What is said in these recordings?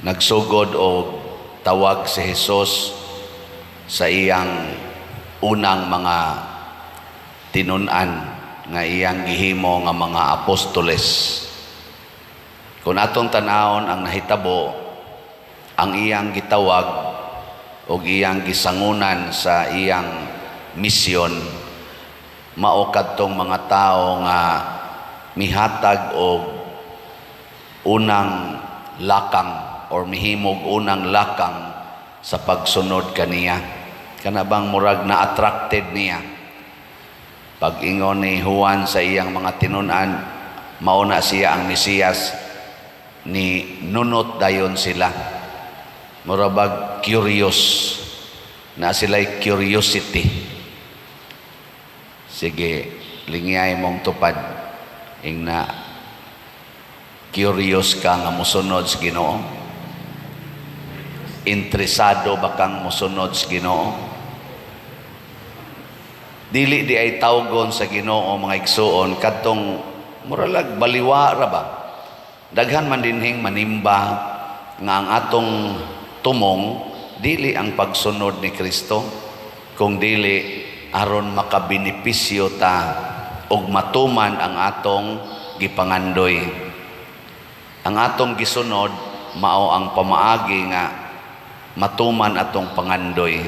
Nagsugod og tawag si Jesus sa iyang unang mga tinun-an nga iyang gihimo nga mga apostoles. Kung atong tanawon ang nahitabo, ang iyang gitawag og iyang gisangunan sa iyang misyon mao kadtong mga tawo nga mihatag og unang lakang or mihimog unang lakang sa pagsunod kaniya. Kana bang murag na attracted niya. Pag ingon ni Juan sa iyang mga tinun-an, mao na siya ang Mesiyas, ni nunot dayon sila. Murabag curious na sila'y curiosity. Sige, lingyay mong tupad ing na curious ka nga mosunod sa Ginoo. Interesado ba kang mosunod sa Ginoo? Dili di ay tawgon sa Ginoo, mga igsuon, kadtong muralag baliwa ra ba. Daghan man dinhing manimba nga ang atong tumong dili ang pagsunod ni Kristo, kung dili aron makabenepisyo ta ug matuman ang atong gipangandoy. Ang atong gisunod mao ang pamaagi nga matuman atong pangandoy.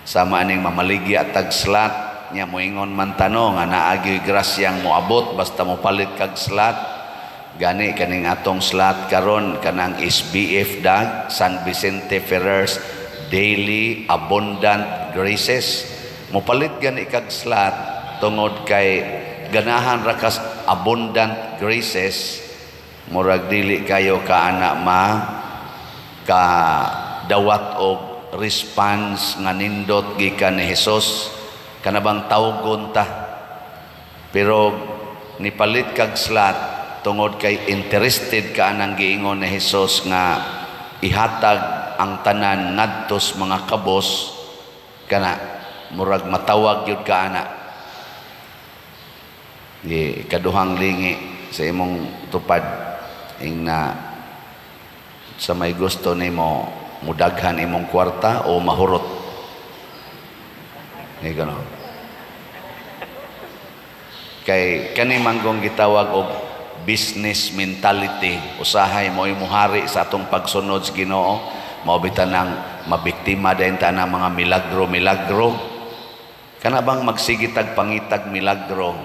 Sama aning mamaligya tag slot nya, moingon man tano nga naagi grasyang moabot basta mopalit kag slot. Gani kaning atong slot karon, kanang SBF dag, San Vicente Ferrer's Daily Abundant Graces. Mopalit gani kag slot tungod kay ganahan ra kas abundant graces. Murag dili kayo kaana ma ka dawat og response nga nindot gikan ni Hesus, kana bang tawgon ta. Pero nipalit kag slot tungod kay interested ka anang giingon ni Hesus nga ihatag ang tanan ngadto sa mga kabos, kana murag matawag gyud ka ana. Di kaduhang lingi sa imong tupad ing na sa may gusto nimo, mudaghan imong kwarta o mahurot ni gano. Kay kani manggong gitawag og business mentality, usahay mo muhari sa atong pagsunod sa Ginoo. Mao bitaw nang mabiktima din ta ng mga milagro milagro, kana bang magsigitag pangitag milagro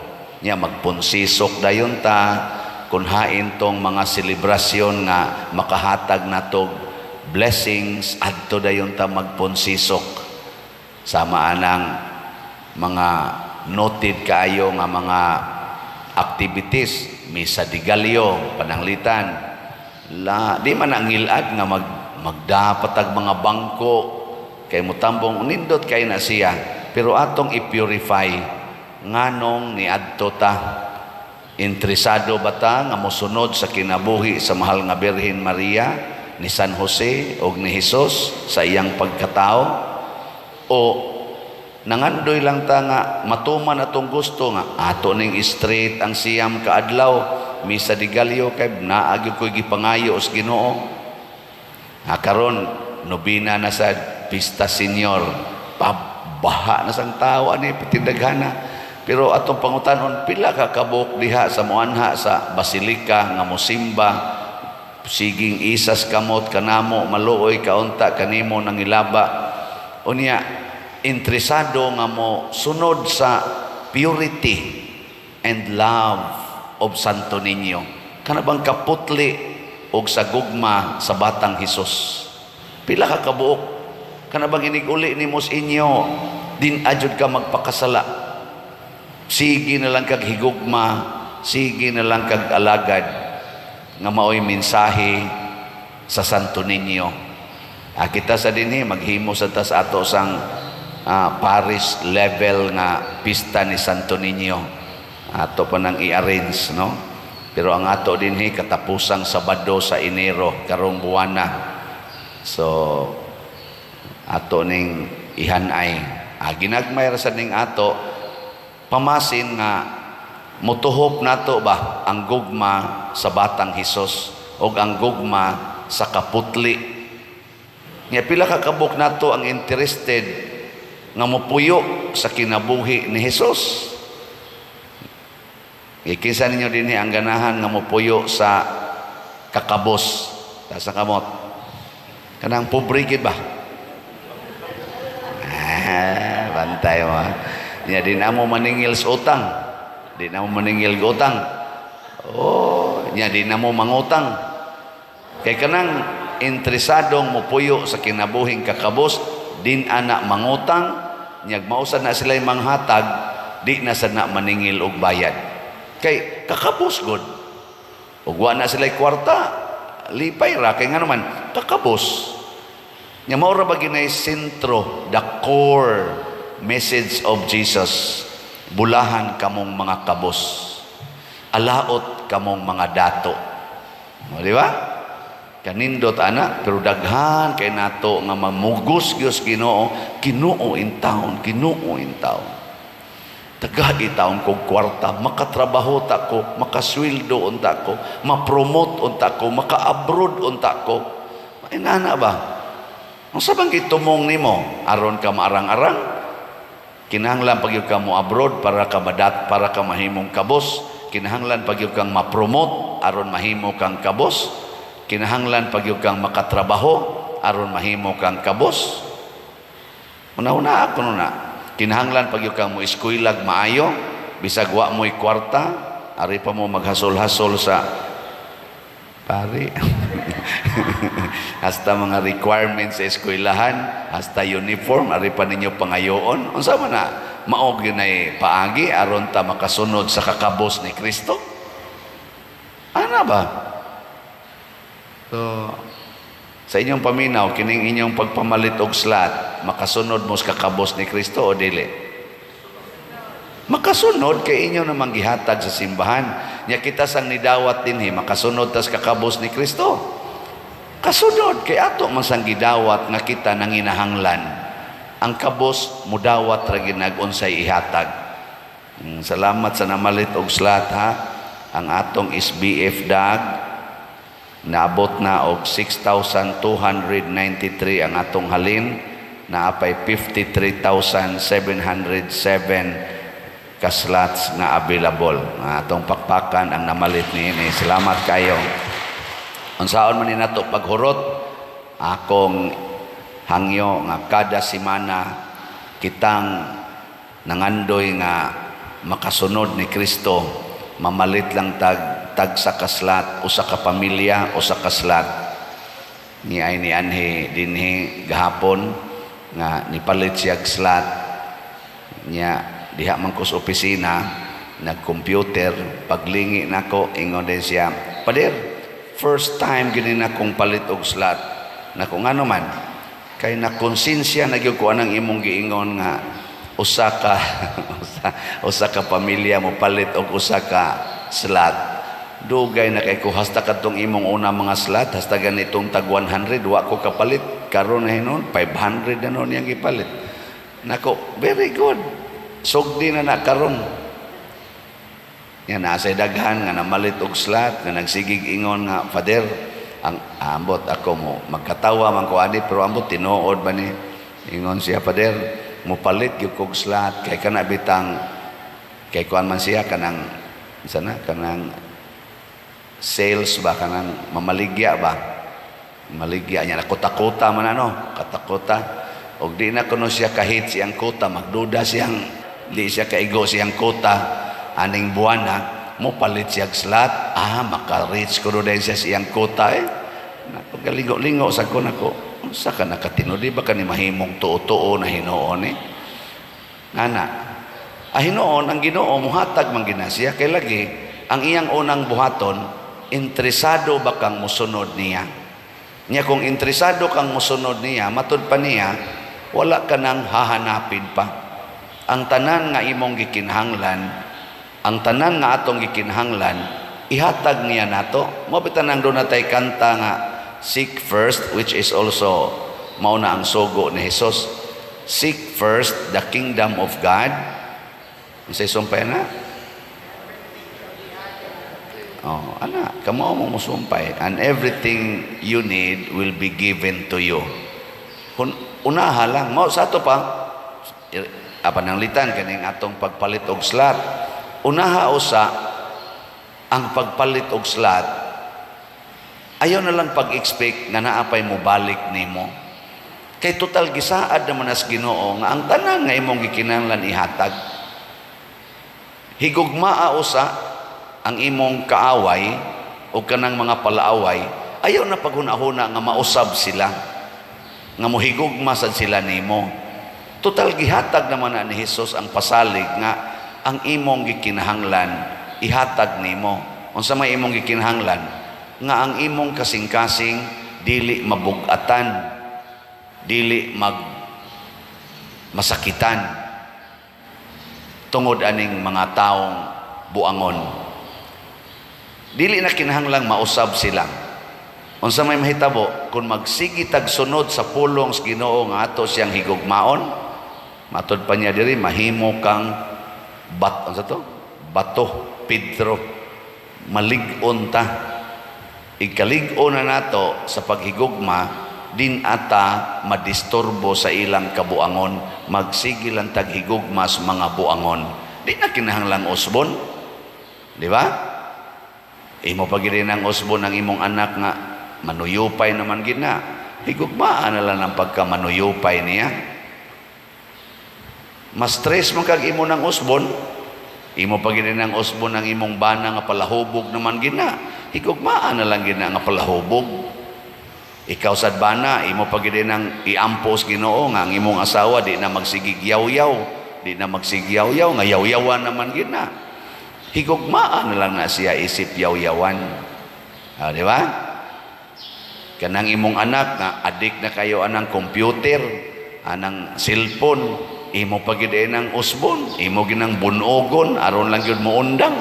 nya, magpunsisok dayon ta kun hain tong mga selebrasyon nga makahatag natog blessings, adto dayon ta magpunsisok. Sama anang mga noted kaayo nga mga activities, Misa de Gallo, pananglitan la di man ang ngilad nga magdapatag mga bangko kay mutambong, nindot kay na siya. Pero atong i-purify nganong niadto ta. Interesado ba ta nga mosunod sa kinabuhi sa mahal nga Birhen Maria, ni San Jose og ni Hesus sa iyang pagkatao, o nangandoy lang ta nga matuman atong gusto nga ato ning straight ang 9 ka adlaw Misa de Gallo kay naa gyud ko'y gipangayo sa Ginoo? Ha, karon nobina na sa Pista Senior, pabaha na sang tao ani pitindaghana. Pero atong pangutanon, pila ka kabuok diha sa muanha sa basilika nga mosimba, siging isas kamot kanamo, maluoy kaunta kanimo nangilaba? Unya interesado nga mo sunod sa purity and love of Santo Niño, kana bang kaputli og sa gugma sa batang Hesus, pila ka kabuok? Kana bang inig-uli nimo sa inyo, din ajud ka magpakasala, sige na lang kag higugma, sige na lang kag alagad, nga maoy mensahe sa Santo Niño. Ah, kita sa dinhi maghimo sa tas ato sang parish level nga pista ni Santo Niño. Ato pa nang i-arrange, no? Pero ang ato dinhi katapusang Sabado sa Enero karong buwana. So ato ning ihanay. Ah, ginagmay ra sa ning ato pamasin nga motuhop nato ba ang gugma sa batang Hesus o ang gugma. sa kaputli. Nga pila ka kabuk nato ang interested nga mopuyo sa kinabuhi ni Hesus? Kinsa ninyo dinhi ang ganahan nga mopuyo sa kakabos? Sa kamot. Kanang pobre gid ba? Ah, bantay mo. Nya di na mo maningil sa utang. Di na mo maningil og utang. Oh, nya di na mo mangutang. Kay kanang interesadong mopuyo sa kinabuhing kakabos, din ana mangutang, nyag mausa na sila manghatag, di na sad na maningil og bayad. Kay kakabos gud. Ug wa na sila kwarta, lipay ra kay ngano man kakabos. Nya mao ra ba ginay sentro, the core message of Jesus? Bulahan kamong mga kabos. Alaot kamong mga dato. O, di ba? Kanindot ana, pero daghan kay nato nga mamugos gyud Ginoo, Ginoo in town, Ginoo in town. Tagai taon kog kwarta, makatrabaho ta ko, makasweldo unta ko, ma-promote unta ko, maka-abroad unta ko. Inana ba? Unsa bang gitumong nimo aron ka maarang-arang? Kinahanglan pag ka mo abroad para ka madat, para ka mahimong kabos. Kinahanglan pag kang ma-promote aron mahimo kang kabos. Kinahanglan pag kang makatrabaho aron mahimo kang kabos. Una-una ako na. Kinahanglan pag kang mo eskuylag maayo, bisag wa mo'y kwarta, ari pa mo maghasol-hasol sa pari. Hasta mga requirements sa eskwelahan, hasta uniform, ari pa ninyo pangayoon. Unsa man na? Mao ginay paagi aron ta makasunod sa kakabos ni Kristo? Ana ba? So, sa inyong paminaw, kining inyong pagpamalit og slot, makasunod mo sa kakabos ni Kristo o dili? Makasunod kay inyo namang gihatag sa simbahan. Nya kita sang nidawat dinhi, makasunod tas kakabos ni Kristo. Kasunod kay ato man sang gidawat nga kita nanginahanglan. Ang kabos mudawat ra ginag unsay ihatag. Salamat sa namalit og slot ha. Ang atong SBF dag naabot na og 6,293 ang atong halin, naapay 53,707 ka slots nga available. Ang atong pakpakan ang namalit niini. Salamat kayo. Unsaon man ni nato paghurot? Akong hangyo nga kada semana kitang nangandoy nga makasunod ni Kristo, mamalit lang tag tagsa ka slot, usa ka pamilya, usa ka slot. Ni ay ni anhi dinhi gahapon nga nipalit siya og slot niya diha man ko sa opisina nag-computer. Paglingi nako, ingon din siya, "Pader, first time gini na kong palit og slot." Nako, ngano man? Kay na konsensya na gyud ko anang imong giingon nga usa ka pamilya mo palit og usa ka slot. Dugay na kay ko, hasta kadtong imong una mga slot, hasta ganitong tag 100 wa ko kapalit. Karon na hinon 500 na noon yang gipalit nako. Very good, sugdi na na karon. Yan, nasa daghan nga namalit og slot nga nagsigig ingon nga, "Father, ang ambot ako mo magkatawa man ko ani, pero ambot tinuod ba ni." Ingon siya, "Father, mopalit gyud kog slot kay kana bitang kay kuan man siya, kanang sana kanang sales ba, kanang mamaligya ba, maligya niya na kota-kota man ano, kota-kota, og di na kuno siya kahit siyang kota, magduda siyang di siya kaigo siyang kota aning buwana, mo palit siya slot, ah, maka-reach ko din siya siyang kota eh." Nako, galigo-lingo sa ko, nako, unsa ka nakatinudi ba kani mahimong tuo-tuo na hinuon eh? Ana. Ah, hinuon ang Ginoo muhatag man gina siya kay lagi ang iyang unang buhaton, interesado ba kang musunod niya? Niya kung interesado kang musunod niya, matud pa niya, wala ka nang hahanapin pa. Ang tanan nga imong gikinahanglan, ang tanan nga atong gikinahanglan, ihatag niya nato. Mao bitan ang doon natay kanta nga "Seek first," which is also mao na ang sugo ni Jesus. Seek first the kingdom of God. Unsay sumpay na? Oh, ana, kamo mo musumpay and everything you need will be given to you. Kung unaha lang mo sa ato pa apananglitan kaning atong pagpalit og slot. Unaha usa ang pagpalit og slot, ayaw na lang pag-expect nga naa pay mobalik nimo. Kay total gisaad naman as Ginoo nga ang tanan nga imong gikinahanglan ihatag. Higugmaa usa ang imong kaaway o kanang mga palaaway, ayaw na paghuna-huna nga mausab sila, nga mohigugma sad sila nimo. Total gihatag naman na ni Hesus ang pasalig nga ang imong gikinahanglan ihatag nimo. Unsa may imong gikinahanglan? Nga ang imong kasing-kasing dili mabugatan, dili mag masakitan tungod aning mga taong buangon. Dili na kinahanglang mausab sila. Unsa may mahitabo kung magsige tag sunod sa pulong sa Ginoo nga ato siyang higugmaon? Matod pa niya diri, mahimo kang bat, unsa to? Bato, Pedro. Malig-on ta. Ikalig-on na nato sa paghigugma, din ata madisturbo sa ilang kabuangon. Magsige lang tag higugma sa mga buangon. Di na kinahanglang usbon. Di ba? Imo pa gid ang usbon ang imong anak nga manuyupay naman gid na. Higugmaan na lang ang pagka manuyupay niya. Mas stress man kag imo ng usbon. Imo pa gid ang usbon ang imong bana nga palahubog naman gid na. Higugmaan na lang gid na nga palahubog. Ikaw sad bana, imo pa gid ang iampos Ginoo nga ang imong asawa di na magsigig yaw-yaw, di na magsigyaw-yaw nga yaw-yawan naman gid na. Higugmaan na lang na siya isip yaw-yawan. Ah, di ba? Kanang imong anak nga adik na kayo anang computer, anang cellphone, imo pa gid ang usbon, imo ginang bunogon aron lang gyud moundang.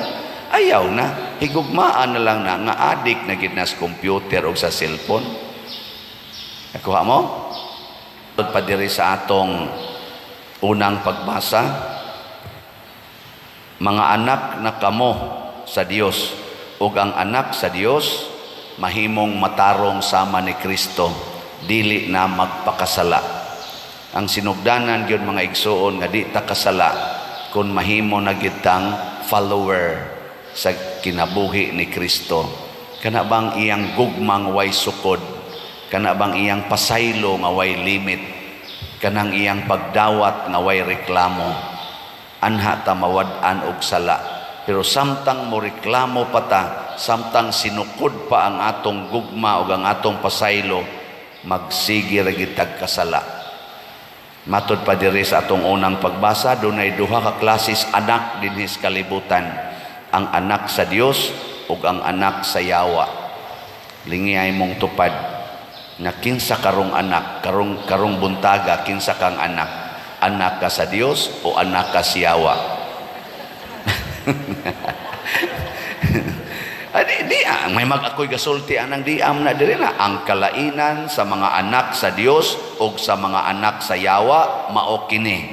Ayaw na, higugmaan na lang na nga adik na gid na sa computer o sa cellphone. Nakuha mo? Pa diri sa atong unang pagbasa, mga anak na kamo sa Dios ug ang anak sa Dios mahimong matarong sama ni Kristo, dili na magpakasala. Ang sinugdanan gyud, mga igsuon, nga di ta kasala kung mahimo na gyud tang follower sa kinabuhi ni Kristo. Kana bang iyang gugmang way sukod, kana bang iyang pasaylo nga way limit, kanang iyang pagdawat nga way reklamo, anha ta mawad-an og sala. Pero samtang mo reklamo pa ta, samtang sinukod pa ang atong gugma ug ang atong pasaylo, magsige ra gyud tag kasala. Matod pa diri sa atong unang pagbasa, dunay duha ka klases anak dinhi sa kalibutan: ang anak sa Dios ug ang anak sa yawa. Lingi mong tupad nga kinsa karong anak, karong karong buntaga, kinsa kang anak? Anak ka sa Dios o anak ka sa yawa? Ah, di, ah, may mag ako'y gasulti anang diam na diri na ang kalainan sa mga anak sa Dios o sa mga anak sa yawa mao kini: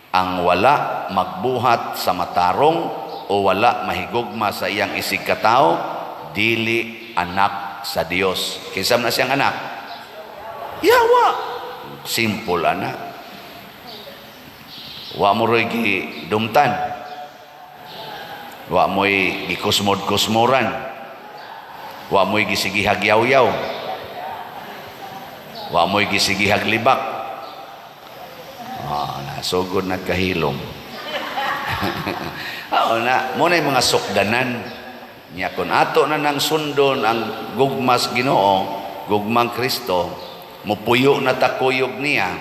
ang wala magbuhat sa matarong o wala mahigugma sa iyang isigkatao dili anak sa Dios. Kinsa man na siyang anak? Yawa. Simple ana. Wa mo ro'y gidumtan, wa mo'y gikusmod-kusmoran, wa mo'y gisigihag yaw-yaw, wa mo'y gisigihag libak. Ah, nasugod nagkahilom. Oo na, mo na yung mga sukdanan niya kung ato na nang sundon ang gugmas Ginoo, gugmang Kristo, mupuyo na takuyog niya,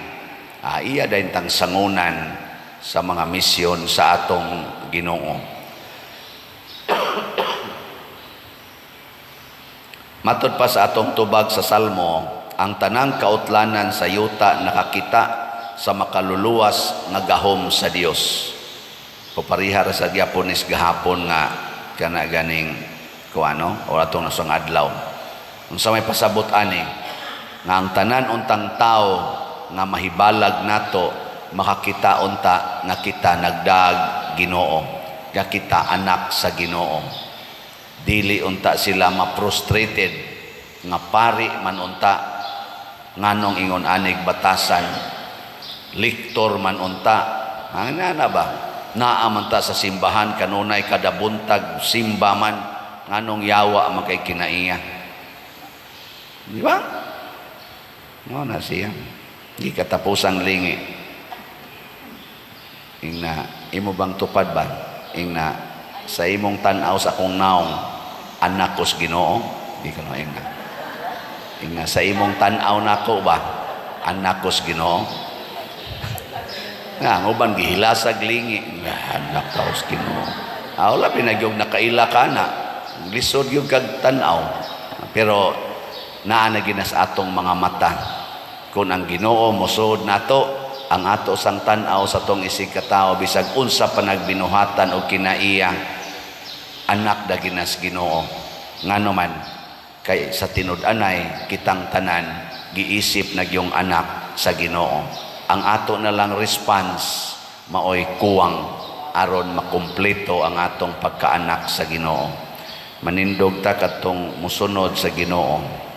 ah, iya dayon tang sangunan sa mga misyon sa atong Ginoo. Matod pa sa atong tubag sa Salmo, ang tanang kautlanan sa yuta nakakita sa makaluluwas nga gahom sa Dios. Kupariha ra sa gyapon is gahapon nga kana ganing kuano o atong nasong adlaw. Unsa may pasabot ani? Nga ang tanan untang tao nga mahibalag nato makakita unta nga kita nagdag Ginoo, nga kita anak sa Ginoo. Dili unta sila ma-frustrated nga pari man unta, nganong ingon anig batasan, liktor man unta, ana na ba, naa man ta sa simbahan kanunay, kada buntag simba man, nganong yawa man kay kinaiya, di ba? Mao na siya. Di katapusang lingi. Ingna, imo bang tupad ba? Ingna, sa imong tan-aw sa akong naong, anak ko sa Ginoo? Di ka no, ingna. Ingna, sa imong tan-aw nako ba, anak ko sa Ginoo? Nga, ang uban gihilasag lingi. Nga, anak ka sa Ginoo. Ah, wala pinagyog nakaila ka na. Lisod yung kag tan-aw. Pero naa na ginas atong mga mata. Kung ang Ginoo mosuod nato, ang ato sang tan-aw sa tong isig katao, bisag unsa pa nagbinuhatan o kinaiya, anak da ginas Ginoo. Ngano man kay sa tinud-anay kitang tanan giisip nagyong anak sa Ginoo. Ang ato na lang response maoy kuwang aron makumpleto ang atong pagkaanak sa Ginoo. Manindog ta katong musunod sa Ginoo.